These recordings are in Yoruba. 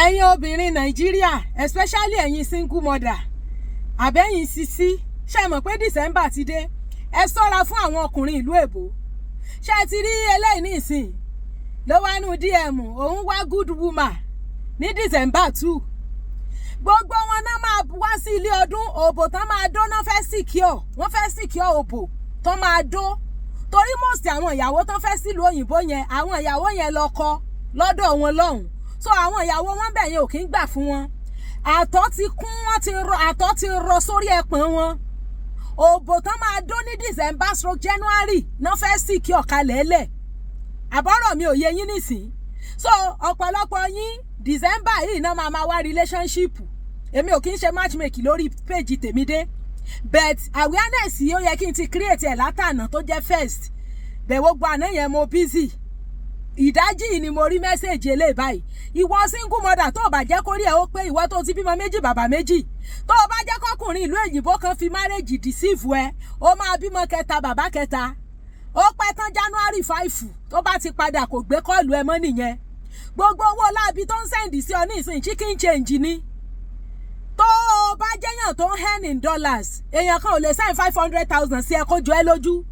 Ẹ̀yin obìnrin Nàìjíríà, especially ẹ̀yin single mother àbẹ́yìn sisi, ṣe mọ̀ pé December ti dé? Ẹ ṣọ́ra fún àwọn ọkùnrin ìlú èbó. Ṣé ẹ ti rí eléyìí nísìn ló wá nú DM? Òun wá good woman ní December 2. Gbogbo wọn náà máa wá sí ilé ọdún. Òbò tán máa dó náà fẹ́ secure, wọ́n fẹ́ secure òbò tán máa dó, torí most àwọn ìyàwó tán fẹ́ sílùú òyìnbó yẹn, àwọn ìyàwó yẹn lọ kọ lọ́dọ̀ wọn lọ́hùn. So àwọn ìyàwó wọn bẹ̀ yẹn ò kí ń gbà fún wọn. Àtọ̀ ti kún, wọ́n ti rọ, àtọ̀ ti rọ sórí ẹpọ̀n wọn. Òbò tán máa dó ní December/January náà fẹ́ secure kalẹ̀ lẹ̀. Àbọ̀rọ̀ mi ò yé yín nísìn? So ọ̀pọ̀lọpọ̀ yín, December yìí náà máa máa wá relationship. Èmi ò kí ń ṣe matchmaking lórí page tèmi dé, but awareness yìí, ó yẹ kí n ti create ẹ̀ látànà tó jẹ́ first bẹ̀. Gbogbo àná yẹn mo busy. Ìdájí yìí ni mo rí message eléyìí báyìí. Ìwọ single mother, tó o bá jẹ́ kórí ẹ̀ ó pé, ìwọ tó ti bímọ méjì, bàbá méjì, tó o bá jẹ́ kọkùnrin ìlú òyìnbó kan fi marriage deceive ẹ, ó máa bímọ kẹta, bàbá kẹta. Ó pẹ́ tán, January 5, tó bá ti padà kò gbé call ẹ mọ́ nìyẹn. Gbogbo owó láabi tó ń send sí ọ ní ìsìn, chicken change ni. Tó o bá jẹ́yàn tó ń earn in dollars, èèyàn kan ò lè send 500,000 sí ẹ kó jọ ẹ lójú.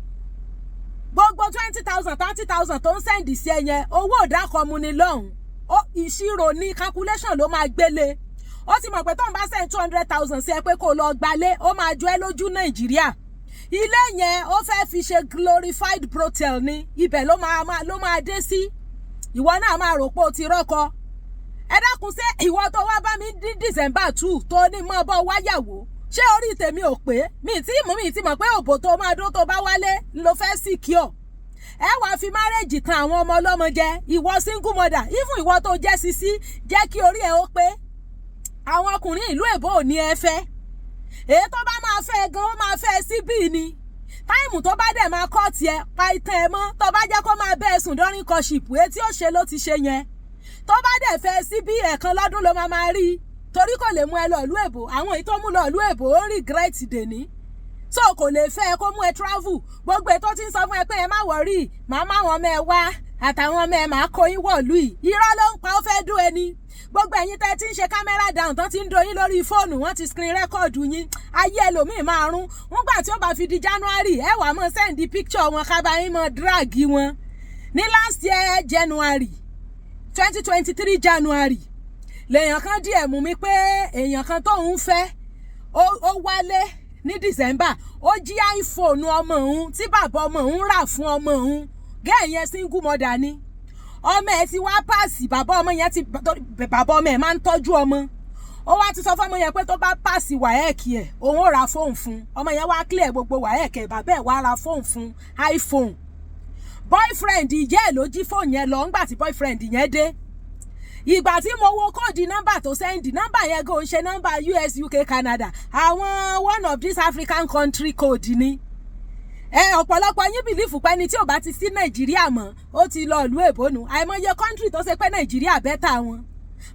Gbogbo 20,000, 30,000 tó ń send sí ẹ yẹn, owó ìdákọ̀mu ni lọ́hùn. Ìṣirò ní calculation ló máa gbélé. Ó ti mọ̀ pé tó ń bá send 200,000 sí ẹ pé kó lọ gbalé, ó máa jọ ẹ lójú. Nàìjíríà, ilé yẹn, ó fẹ́ fi ṣe glorified brothel ni. Ibẹ̀ ló máa dé sí. Ìwọ náà máa rò pé o ti rọ́kọ. Ẹ dákun, ṣé ìwọ tó wá bá mi ní December 2 tó ní mọ́ bọ́ wáyàwó, ṣé orí tèmi ò pé? Mi tí mú mi ti mọ̀ pé òbò tó máa dó tó bá wálé ló fẹ́ secure. Ẹ wàá fi marriage tan àwọn ọmọ ọlọ́mọ jẹ. Ìwọ single mother, even ìwọ tó jẹ́ sisi, jẹ́ kí orí ẹ ó pé. Àwọn ọkùnrin ìlú èbó ò ní ẹ fẹ́. Èyí tó bá máa fẹ́ gan, ó máa fẹ́ síbí ni. Time tó bá dẹ̀ máa kọ́ tiẹ̀, pa ìtàn ẹ̀ mọ́. Tó bá jẹ́ kó máa bẹ́ẹ̀ sùn during courtship, etí ó ṣe ló ti ṣe yẹn. Tó bá dẹ̀ fẹ́ síbí, ẹ̀ẹ̀kan lọ́dún ló máa máa rí, torí kò lè mú ẹ lọ ìlú èbó. Àwọn èyí tó mú lọ ìlú èbó, ó regret dèní. So kò lè fẹ́ ẹ kó mú ẹ travel. Gbogbo ètò tí ń sọ fún ẹ pé ẹ má worry, màá má wọn ọmọ ẹ wá, àtàwọn ọmọ ẹ, máa kó yín wọ̀lú yìí, irọ́ ló ń pa. Ó fẹ́ dún ẹni. Gbogbo ẹ̀yin tẹ́ ti ń ṣe camera down, tán ti ń doyin lórí fóònù, wọ́n ti screen record yín. Ayé ẹlòmíì máa rún nígbà tí ó bá fi di January. Ẹ wàá mọ̀ send picture wọn, kábà yín mọ̀ drag wọn. Ní last year January, 2023 January, lèèyàn kan díẹ̀ mú mi pé èèyàn kan tóun fẹ́, ó wálé ní December, ó jí iPhone ọmọ òun tí bàbá ọmọ òun rà fún ọmọ òun. Gẹ́ẹ̀ yẹn, single mother ni. Ọmọ ẹ̀ ti wá pass. Bàbá ọmọ yẹn ti, bàbá ọmọ ẹ̀ máa ń tọ́jú ọmọ. Ó wá ti sọ fọmọ yẹn pé tó bá pass WAEC ẹ̀, òun ó ra fóònù fún. Ọmọ yẹn wá clear gbogbo WAEC ẹ̀, bàbá ẹ̀ wá ra fóònù fún, iPhone. Boyfriend ìyá ẹ̀ ló jí fóònù yẹn lọ ńgbà tí boyfriend yẹn dé. Ìgbà tí mo wo code nọ́mbà tó send, nọ́mbà yẹn kò ń ṣe nọ́mbà US, UK, Canada, àwọn one of these African country code ni. Ẹ ọ̀pọ̀lọpọ̀ yín believe pé ẹni tí ò bá ti sí Nàìjíríà mọ́, ó ti lọ ìlú èbó nu. Àìmọye country tó ṣe pé Nàìjíríà better wọn.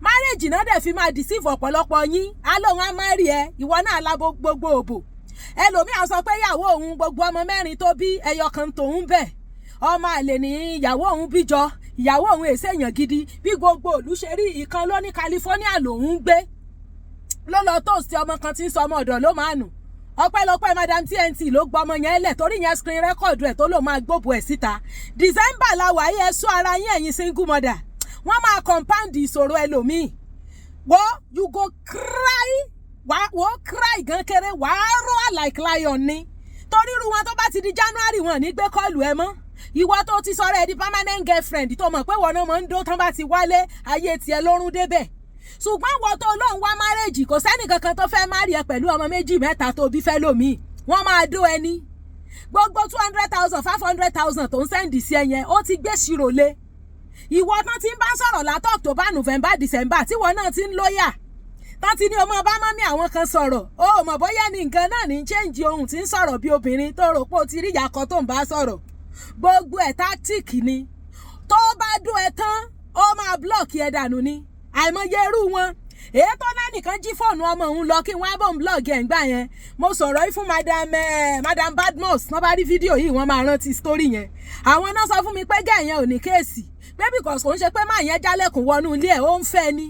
Marriage náà dẹ̀ fi máa deceive ọ̀pọ̀lọpọ̀ yín. Á lóun á marry ẹ, ìwọ náà lábo gbogbo òbò. Ẹlòmíì á sọ pé ìyàwó òun, gbogbo ọmọ mẹ́rin tó bí, ẹyọ kan tòun bẹ̀, ọmọ àlè ní ìyàwó òun bíjọ, ìyàwó òun èsè èèyàn gidi. Bí gbogbo ìlú ṣe rí, ìkan ló ní California lòun ń gbé, ló lọ toast ọmọ kan tí ń sọ ọmọ ọ̀dọ̀ ló máa nù. Ọpẹ́lọpẹ́ Madam TNT ló gbọ́ ọmọ yẹn lẹ̀, torí yẹn screen record ẹ̀ tó lò máa gbóbo ẹ̀ síta. December la wà yẹ, sọ ara yín. Ẹ̀yin single mother, wọ́n máa compound ìṣòro ẹlòmíì. Wo, you go cry, wà wò, cry gan kéré, wàá roar like lion ni, torí irú wọn, tó bá ti di January, wọn ní gbé call ẹ mọ́. Ìwọ tó ti sọ̀rọ̀ ẹ di permanent girlfriend, tó mọ̀ pé wọn náà máa ń dó tán bá ti wálé, ayé tiẹ̀ lórún débẹ̀. Ṣùgbọ́n wọ́n tó lóun wá marriage, kò sẹ́nì kankan tó fẹ́ marry ẹ pẹ̀lú ọmọ méjì mẹ́ta tó bí fẹ́ lòmíì. Wọ́n máa dó ẹni. Gbogbo 200,000, 500,000 tó ń send sí ẹ yẹn, ó ti gbé ṣirò lé. Ìwọ tán ti ń bá sọ̀rọ̀ látọ̀ October, November, December, tíwọ náà ti ń lóyà, tán ti ní ọmọ bá mummy àwọn kan sọ̀rọ̀, ó mọ̀ bóyá ní nǹkan náà ní change ohun tí ń sọ̀rọ̀ bí obìnrin, tó rò pé ó ti rí ìyàkọ́ tó ń bá sọ̀rọ̀. Gbogbo ẹ̀ tactic ni. Tó bá dún ẹ tán, ó máa block ẹ dànù ni. Àìmọye irú wọn. Èyí tó lẹ́nìkan jí fóònù ọmọ òun lọ, kí wọ́n á bọ̀ ń block ẹ̀ ńgbà yẹn. Mo sọ̀rọ̀ yìí fún madam Badmus. Wọ́n bá rí fídíò yìí, wọ́n máa rántí story yẹn. Àwọn náà sọ fún mi pé gẹ̀ yẹn ò ní case, pé because kò ń ṣe pé máa yẹn jálẹ̀kùn wọnú ilé ẹ̀, ó ń fẹ́ ni.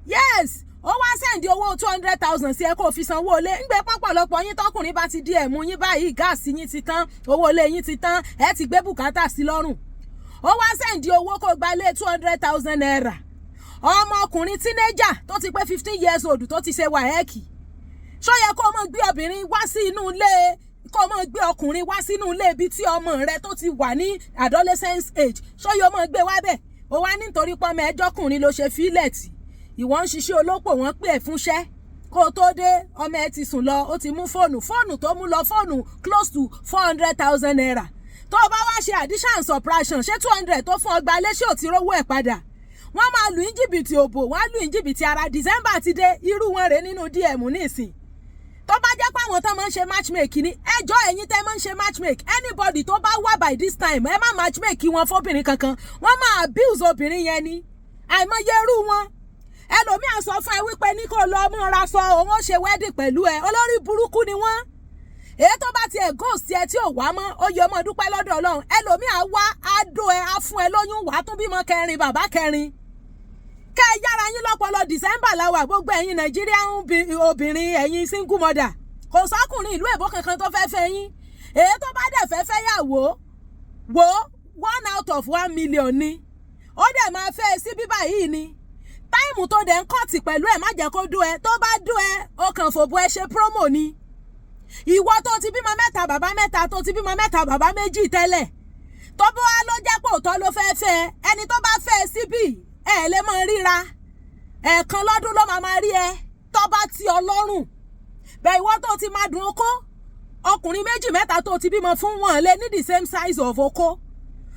Yes, ó wá send owó 200,000 sí ẹ kó o fi sanwó ilé. Ńgbẹ́ pọ́pọ̀lọpọ̀ yín, tọkùnrin bá ti di ẹ̀mú yín báyìí, gas yín ti tán, owó ilé yín ti tán, ẹ ti gbé bùkátà sí lọ́rùn. Ó wá send owó kó gba ilé ₦200,000. Ọmọkùnrin teenager tó ti pé 15 years old, tó ti ṣe WAEC, ṣó yẹ kó o mọ̀ gbé obìnrin wá sí inú ilé, kó o mọ̀ gbé ọkùnrin wá sínú ilé ibi tí ọmọ rẹ tó ti wà ní adolescence age? Ṣó yẹ o mọ̀ gbé wá bẹ̀? Ó wá nítorí pọ́nmọ ẹjọ́kùnrin ló ṣe fílẹ̀ tì. Ìwọ ń ṣiṣẹ́ olópò, wọ́n pè é fúnṣẹ́. Kó o tó dé, ọmọ ẹ ti sùn lọ, ó ti mú fóònù. Fóònù tó mú lọ, fóònù close to ₦400,000. Tó o bá wá ṣe addition and subtraction, ṣé 200 tó fún ọgbà léṣe ò ti rówó ẹ̀ padà? Wọ́n máa lù ní jìbìtì òbò, wọ́n á lù ní jìbìtì ara. December ti dé, irú wọn rèé nínú DM nísìn. Tó bá jẹ́ pé àwọn tó máa ń ṣe matchmake ni ẹjọ́, ẹ̀yin tẹ́ máa ń ṣe matchmake, anybody tó bá wà by this time, ẹ má matchmake wọn fóbìnrin kankan. Wọ́n máa abuse obìnrin yẹn ni. Àìmọye irú wọn. Ẹlòmíà sọ fún ẹ wípé ní kó lọ múra sọ òun ó ṣe wedding pẹ̀lú ẹ. Olórí burúkú ni wọ́n. Èyí tó bá tiẹ̀ ghost ẹ tí ò wá mọ́, ó yẹ ọmọ dúpẹ́ lọ́dọ̀ Ọlọ́run. Ẹlòmíà wá, á dó ẹ, á fún ẹ lóyún, wàá tún bímọ kẹrin, bàbá kẹrin. Kẹ́ ẹ yára yín lọ́pọlọ. December la wà. Gbogbo ẹ̀yin Nàìjíríà obìnrin, ẹ̀yin single mother, kò sọ́kùnrin ìlú èbó kankan tó fẹ́ fẹ́ yín. Èyí tó bá dẹ̀ fẹ́ fẹ́ yàwó wo, 1 out of 1 million ni. Ó dẹ̀ máa fẹ́ ẹ sí bíbá yìí ni. Time tó dẹ̀ ń court pẹ̀lú ẹ̀, má jẹ́ kó dún ẹ. Tó bá dún ẹ, ó kàn fòbó ẹ ṣe promo ni. Ìwọ tó ti bímọ mẹ́ta, bàbá mẹ́ta, tó ti bímọ mẹ́ta, bàbá méjì tẹ́lẹ̀, tó bá wá ló jẹ́ pé òótọ́ ló fẹ́ fẹ́ ẹni tó bá fẹ́ ẹ síbí, ẹ lè máa ríra. Ẹ̀ẹ̀kan lọ́dún ló máa máa rí ẹ tó bá ti ọ lọ́rùn bẹ́ẹ̀. Ìwọ tó ti máa dùn okó ọkùnrin méjì mẹ́ta tó ti bímọ fún, wọn lé ní the same size of okó.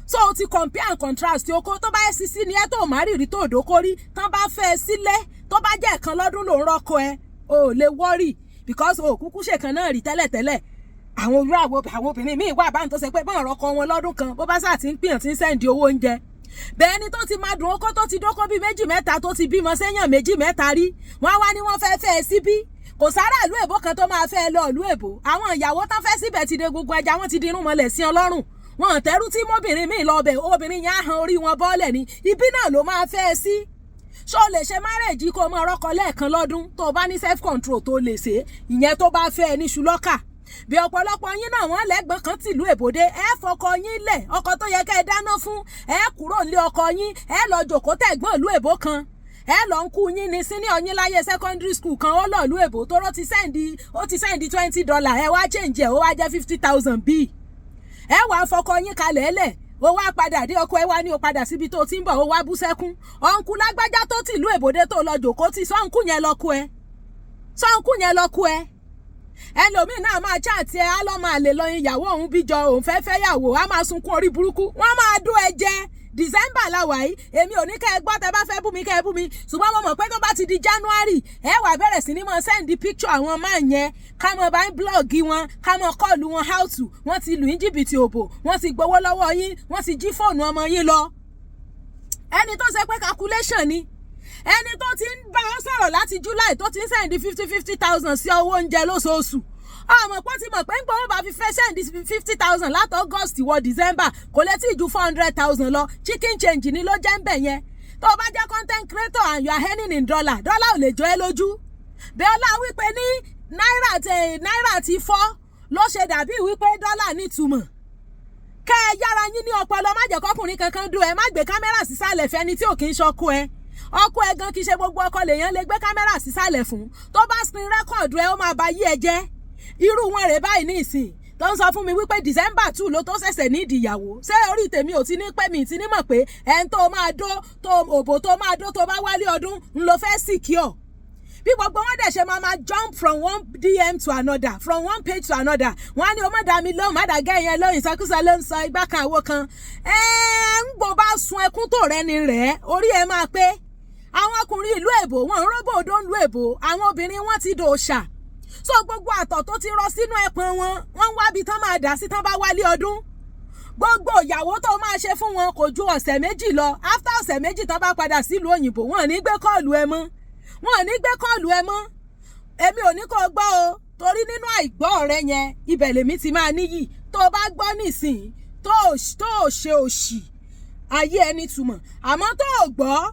So o ti compare and contrast okó. Tó bá sisi ni ẹ tó má rìrì tó dókó rí, tán bá fẹ́ ẹ sílé, tó bá jẹ́ ẹ̀kan lọ́dún ló ń rọ́kọ ẹ, o ò lè worry because o kúkú ṣèkan náà rí tẹ́lẹ̀tẹ́lẹ̀. Àwọn irú àwọn obìnrin míì wà báyìí tó ṣe pé bọ́n rọ́kọ wọn lọ́dún kan, bó bá sáà ti ń pìyàn, tí ń send owó oúnjẹ bẹ́ẹ̀ ni. Tó ti máa dùn okó, tó ti dókó bíi méjì mẹ́ta, tó ti bímọ sẹ́yìn méjì mẹ́ta rí, wọ́n á wá ní wọ́n fẹ́ fẹ́ ẹ síbí. Kò sára ìlú èbó kan tó máa fẹ́ lọ ìlú èbó. Àwọn ìyàwó tán fẹ́ síbẹ̀ ti de gbogbo ẹja, wọ́n ti di irun mọ́lẹ̀ sí ọlọ́run. Wọn tẹ́rú tí mọ́bìnrin míì lọ bẹ̀, obìnrin yẹn á han orí wọn bọ́ọ̀lẹ̀ ní. Ibi náà ló máa fẹ́ ẹ sí. Ṣó lè ṣe marriage kó o máa rọ́kọ lẹ́ẹ̀kan lọ́dún? Tó o bá ní self control tó lè ṣe ìyẹn, tó bá fẹ́ ẹ ní ṣùlọ́kà bí ọ̀pọ̀lọpọ̀ yín náà, wọ́n lẹ́gbọ̀n kan tìlú èbòde, ẹ fọkọ yín lẹ̀. Ọkọ tó yẹ kẹ́ ẹ dáná fún, ẹ kúrò nílé ọkọ yín, ẹ lọ jòkó tẹ̀gbọ́n ìlú èbó kan. Ẹ lọ ń kú yín ní senior yín láyé secondary school kan, ó lọ ìlú èbó tóró ti send, ó ti send $20, ẹ wá change ẹ, ó wá jẹ́ 50,000. Bíi ẹ wàá fọkọ yín kalẹ̀ ẹlẹ̀, ó wá padà dé, ọkọ ẹ wá ní o padà síbi tó ti ń bọ̀, ó wá bú sẹ́kún. Uncle lágbájá tó tìlú èbòde tó lọ jòkó tí sọ́nkú yẹn lọ kú ẹ, sọ́nkú yẹn lọ kú ẹ. Ẹlòmíín náà máa chat ẹ, á lọ́ máa lè lọ ìyàwó òun bíjọ, òun fẹ́ fẹ́ yàwó, á máa sunkún orí burúkú. Wọ́n máa dún ẹ jẹ. December la wà yìí. Èmi ò ní kẹ́ ẹ gbọ́, tẹ bá fẹ́ bú mi, kẹ́ ẹ bú mi, ṣùgbọ́n mo mọ̀ pé tó bá ti di January, ẹ wà bẹ̀rẹ̀ sí ní mọ send picture àwọn máa yẹn, ká mọ bá ń blog wọn, ká mọ call wọn out. Wọ́n ti lù ní jìbìtì òbò, wọ́n ti gbowó lọ́wọ́ yín, wọ́n ti jí fóònù ọmọ yín lọ. Ẹni tó ṣe pé calculation ni, ẹni tó ti ń bá ọ sọ̀rọ̀ láti July, tó ti ń send 50-50 thousand sí owó oúnjẹ lóṣooṣù, ọmọ pọ́ ti mọ̀ pé ń gbọ́ bá fi fẹ́ send 50,000 láti August wọ December, kò lè tí ì ju 400,000 lọ. Chicken change ni ló jẹ́ ń bẹ̀ yẹn. Tó o bá jẹ́ content creator and you are earning in dollar, dollar ò lè jọ ẹ́ lójú. Bẹ́ẹ̀ ọlá wípé ní náírà tẹ náírà ti fọ́ ló ṣe dàbí wípé dọ́là nítumọ̀. Kẹ́ ẹ yára yín ní ọpọlọ. Má jẹ́ kọkùnrin kankan dùn ẹ. Má gbé kámẹ́rà sísàlẹ̀ fẹ́ni tí ò kí ń ṣọkọ ẹ. Ọkọ ẹ gan, kì í ṣe gbogbo ọkọ lèèyàn lè gbé kámẹ́rà sísàlẹ̀ fún. Tó bá screen record ẹ, ó máa ba yí ẹ jẹ́. Irú wọn rèé báyìí ní ìsìn tó ń sọ fún mi wípé December 2 ló tó ṣẹ̀ṣẹ̀ ní ìdìyàwó. Ṣé orí tèmi ò ti ní pẹ́ mi ti ní mọ̀ pé ẹni tó máa dó tó òbò tó máa dó tó bá wálé ọdún ń lo fẹ́ secure? Bí gbogbo wọn dẹ̀ ṣe máa máa jump from one DM to another, from one page to another, wọn á ní o má dá mi lóhùn, má dá gẹ́ yẹn lóhùn, ìsọkúsọ ló ń sọ, igbá kan àwo kan. Ẹ ń gbọ́ bá sun ẹkún tó rẹ ni rẹ̀, orí ẹ máa pé. Àwọn ọkùnrin ìlú èbó, wọn ń róbò odó ń lu èbó. Àwọn obìnrin wọn ti dòòṣà. So gbogbo àtọ̀ tó ti rọ sínú ẹpọ̀n wọn, wọ́n ń wábi tán máa dà sí tán bá wálé ọdún. Gbogbo ìyàwó tó máa ṣe fún wọn kò ju ọ̀sẹ̀ 2 lọ. After ọ̀sẹ̀ 2, tán bá padà sílùú òyìnbó, wọn ò ní gbé call ẹ mọ́, wọn ò ní gbé call ẹ mọ́. Èmi ò ní kó gbọ́ o, torí nínú àìgbọ́ rẹ yẹn, ibẹ̀ lèmi ti máa níyì. Tó o bá gbọ́ nísìnyí, tó o ṣe òṣì ayé ẹni túmọ̀, àmọ́ tó o gbọ́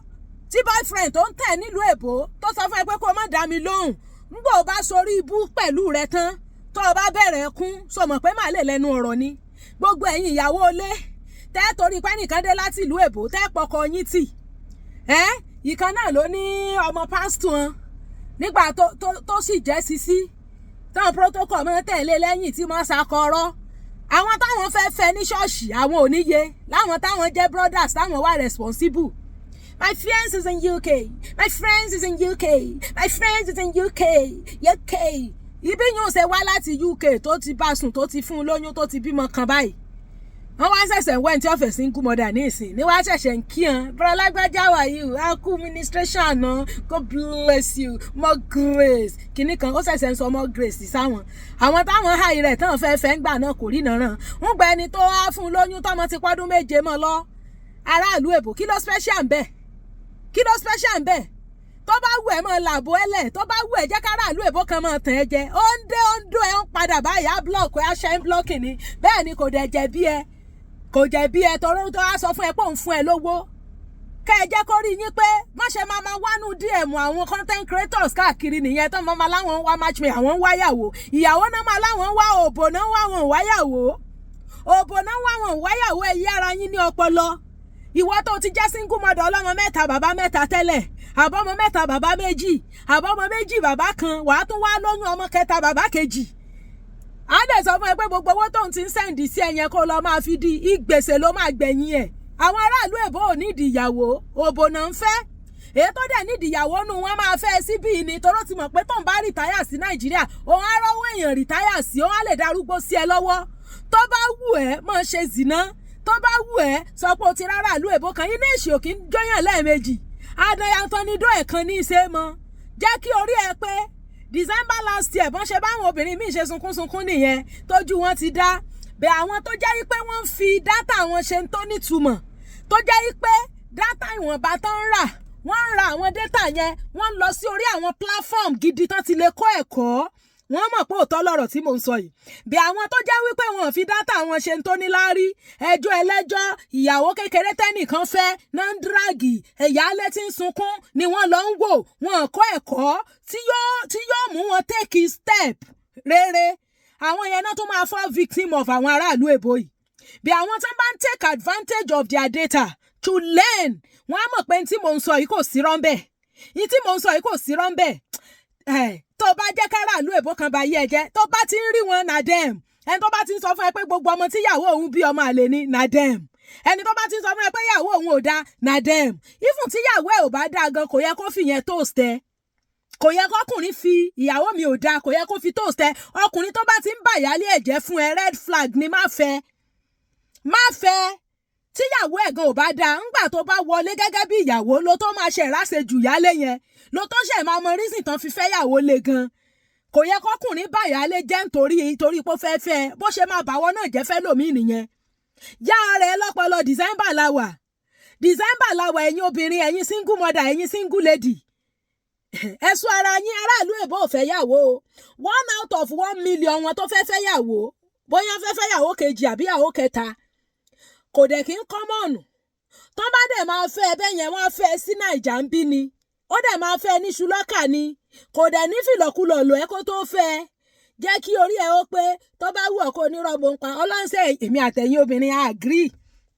tí Tí boyfriend tó ń tẹ̀ nílùú èbó tó sọ fún ẹ pé kó o má dá mi lóhùn, ńgbò bá sorí ibú pẹ̀lú rẹ tán, tó o bá bẹ̀rẹ̀ ẹkún, sọ mọ̀ pé màá lè lẹ́nu ọ̀rọ̀ ni. Gbogbo ẹ̀yin ìyàwó ilé tẹ́ torí pé nìkan dé láti ìlú èbó, tẹ́ pọkọ yín tì ẹ́. Ìkan náà ló ní ọmọ pásítọ̀ wọn nígbà tó sì jẹ́ sisi táwọn protocol máa ń tẹ̀lé lẹ́yìn tí wọ́n ṣàkọrọ́ àwọn táwọn fẹ́ fẹ́ ní ṣọ́ọ̀ṣì, àwọn ò níye láwọn táwọn jẹ́ brothers táwọn wà responsible. My friends is in UK, my friends is in UK, my friends is in UK, UK. Ibi yóò ṣe wá láti UK tó ti bá sùn, tó ti fún un lóyún, tó ti bímọ kan báyìí, wọ́n wá ṣẹ̀ṣẹ̀ ń wẹ́n tí ọ̀fẹ́ single mother ní ìsìn ní wá ṣẹ̀ṣẹ̀ ń kí hàn. Brother lágbájá, wà yìí á kú ministration àná, God bless you, more grace, kìnnì kan. Ó ṣẹ̀ṣẹ̀ ń sọ more grace sáwọn àwọn táwọn háì rẹ̀ tán fẹ́ fẹ́ ń gbà náà, kò rí nàràn ń gba ẹni tó wá fún un lóyún, tọmọ ti pọ́dún 7 mọ́ lọ, aráàlú èbò. Kí ló special ń bẹ̀? Kí ló special ń bẹ̀? Tó bá wù ẹ́, mọ́ làbò ẹlẹ̀. Tó bá wù ẹ́, jẹ́ káràlú èbó kan mọ́ tàn ẹ́ jẹ. Ó ń dé, ó ń dó ẹ, ń padà báyìí, á block ẹ, á ṣe ń block ni. Bẹ́ẹ̀ ni, kò dẹ̀ jẹ̀bi ẹ, kò jẹ̀bi ẹ, tọrọ tó wá sọ fún ẹ pé òun fún ẹ lówó. Kẹ́ ẹ jẹ́ kó rí yín pé má ṣe máa máa wánú DM àwọn content creators káàkiri nìyẹn, tó máa máa láwọn ń wá matchmake, àwọn ń wáyàwó. Ìyàwó náà máa láwọn ń wá, òbò náà ń wá, wọn ò wáyàwó. Òbò náà ń wá, wọn ò wáyàwó. Ẹ yí ara yín ní ọpọlọ. Ìwọ tó ti jẹ́ single mother, ọlọ́mọ mẹ́ta bàbá mẹ́ta tẹ́lẹ̀, àbọ̀mọ mẹ́ta bàbá méjì, àbọ̀mọ méjì bàbá kan, wàá tún wá lóyún ọmọ kẹta, bàbá kejì. Á dẹ̀ sọ fún ẹ pé gbogbo owó tóun ti ń send sí ẹ yẹn, kó lọ máa fi di ìgbèsè ló máa gbẹ̀yìn ẹ̀. Àwọn aráàlú èbó ò nídìí ìyàwó, òbò náà ń fẹ́. Èyí tó dẹ̀ nídìí ìyàwó nù wọ́n máa fẹ́ síbí ni, toró ti mọ̀ pé tóun bá retire sí Nàìjíríà, òun á rọ́wọ́ èèyàn retire sí, òun á lè darúgbó sí ẹ lọ́wọ́. Tó bá wù ẹ́, máa ṣe zìnà. Tó bá wù ẹ́, sọ pé o ti rárá ìlú èbó kan. Iná èsì ò kí ń jóyàn lẹ́ẹ̀mejì, adayantanidó ẹ̀kan ní í ṣe mọ́. Jẹ́ kí orí ẹ pé. December last year, bọ́n ṣe báwọn obìnrin míì ṣe sunkúnsunkún nìyẹn, tójú wọn ti dá bẹ́ẹ̀. Àwọn tó jẹ́ pé wọ́n ń fi data wọn ṣe ń tó nítumọ̀, tó jẹ́ pé data ìwọ̀nba tán ń rà, wọ́n ń ra àwọn data yẹn, wọ́n ń lọ sí orí àwọn platform gidi tán ti lè kọ́ ẹ̀kọ́, wọ́n mọ̀ pé òótọ́ lọ̀rọ̀ tí mò ń sọ yìí. Bí àwọn tó jẹ́ wípé wọn ò fi data wọn ṣe ń tó ní láárí, ẹjọ́ ẹlẹ́jọ́, ìyàwó kékeré tẹ́nìkan fẹ́ náà ń drag, ìyáálé tí ń sunkún ni wọ́n lọ ń wò, wọn kọ́ ẹ̀kọ́ tí yóò mú wọn take step rere, àwọn yẹn náà tó máa fall victim of àwọn aráàlú èbó yìí. Bí àwọn tó bá ń take advantage of their data to learn, wọ́n á mọ̀ pé tí mò ń sọ yìí kò sí rọ́ńbẹ́, yìí tí mò ń sọ yìí kò sí rọ́ńbẹ́. Tó bá jẹ́ káràlú èbó kan bá yé ẹ jẹ́, tó bá ti ń rí wọn, na dem. Ẹni tó bá ti ń sọ fún ẹ pé gbogbo ọmọ tíyàwó òun bí ọmọ àlè ni, na dem. Ẹni tó bá ti ń sọ fún ẹ pé ìyàwó òun ò dáa, na dem. Even tíyàwó ẹ ò bá dáa gan, kò yẹ kó fi yẹn toast ẹ. Kò yẹ kọkùnrin fi ìyàwó mi ò dáa, kò yẹ kó fi toast ẹ. Ọkùnrin tó bá ti ń bà ìyálé ẹ̀ jẹ́ fún ẹ, red flag ni. Má fẹ́, má fẹ́. Tíyàwó ẹ̀ gan ò bá dáa, ńgbà tó bá wọlé gẹ́gẹ́ bí ìyàwó, ló tó máa ṣe ìráṣejù yálé yẹn, ló tó ṣe máa mọ reason tán fi fẹ́ yàwó le gan. Kò yẹ kọkùnrin bá ìyálé jẹ́ nítorí torí pé ó fẹ́ fẹ́. Bó ṣe máa bàwọ́ náà jẹ́ fẹ́ lòmíì nìyẹn. Yá rẹ̀ lọ́pọlọ. December la wà, December la wà. Ẹ̀yin obìnrin, ẹ̀yin single mother, ẹ̀yin single lady, ẹ̀sùn ara yín. Aráàlú èbó ò fẹ́ yàwó o. 1 out of 1 million wọn tó fẹ́ fẹ́ yàwó, bóyá fẹ́ fẹ́ yàwó kejì àbí yàwó kẹta, kò dẹ̀ kí ń common. Tán bá dẹ̀ máa fẹ́ ẹbẹ́ yẹn, wọ́n á fẹ́ sí Nàìjà ń bí ni, ó dẹ̀ máa fẹ́ ní ṣùlọ́kà ni, kò dẹ̀ ní fìlọ̀kulọ̀ lò ẹ́ kó tó fẹ́ ẹ. Jẹ́ kí orí ẹ ó pé. Tó bá wù ọ́ kó onírọ̀bù ń pa ọlọ́sẹ̀. Èmi àtẹ̀yìn obìnrin agree,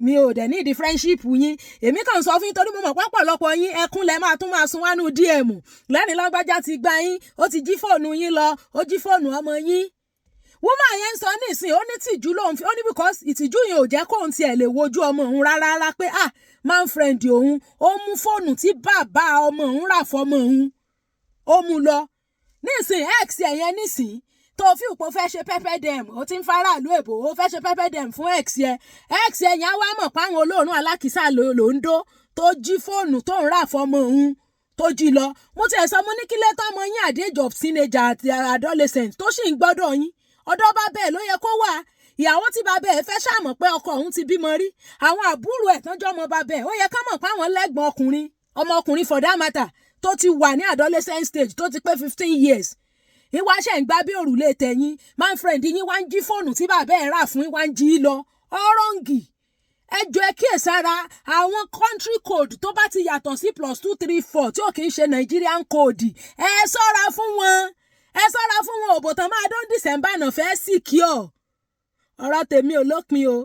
mi ò dẹ̀ ní ìdí friendship yín. Èmi kàn sọ fún yín torí mo mọ̀ pọ́pọ̀lọpọ̀ yín, ẹkún lẹ máa tún máa sun wánú DM lẹ́ni. Lágbájá ti gba yín, ó ti jí fóònù yín lọ, ó jí fóònù ọmọ yín. Woman yẹn ń sọ nísìnyí, ó ní tìjú lòun fi, ó ní because ìtìjú yẹn ò jẹ́ kóun tiẹ̀ lè wojú ọmọ òun rárá rárá pé, ah, man friend òun, ó mú fóònù tí bàbá ọmọ òun rà fọmọ òun, ó mú lọ. Nísìnyí, ex ẹ̀ yẹn nísìnyí tó fi òpó fẹ́ ṣe pepper dem, ó ti ń faraàlú èbò, ó fẹ́ ṣe pepper dem fún ex yẹn. Ex yẹn yẹn á wá mọ̀ páwọn olóòórùn alákìísà ló ń dó, tó jí fóònù tó ń rà fọmọ òun, tó jí lọ. Mo tiẹ̀ sọ, mo ní kí lẹ́tọ́ ọmọ yín at the age of teenager àti adolescent tó sì ń gbọ́dọ̀ yín, ọ̀dọ̀ bàbá ẹ̀ ló yẹ kó wà. Ìyàwó tí bàbá ẹ̀ fẹ́ ṣàmọ̀ pé ọkọ òun ti bímọ rí. Àwọn àbúrò ẹ̀ tán jọ́ ọmọ bàbá ẹ̀, ó yẹ ká mọ̀ pé àwọn lẹ́gbọ̀n ọkùnrin, ọmọkùnrin for that matter, tó ti wà ní adolescent stage, tó ti pé 15 years. Ìwà ṣe ń gbá bí òrùlé tẹ̀yìn, man friend yín wá ń jí fóònù tí bàbá ẹ̀ rà fún yín, wá ń jí lọ. Ọ̀rọ̀ǹgì. Ẹ jọ̀ọ́, ẹ kíyèsára. Àwọn country code tó bá ti yàtọ̀ sí +234, tí ò kì í ṣe Nigerian code, ẹ ṣọ́ra fún wọn, ẹ ṣọ́ra fún wọn. Òbò tán máa dán December náà fẹ́ secure. Ọ̀rọ̀ tèmi ò lópin o.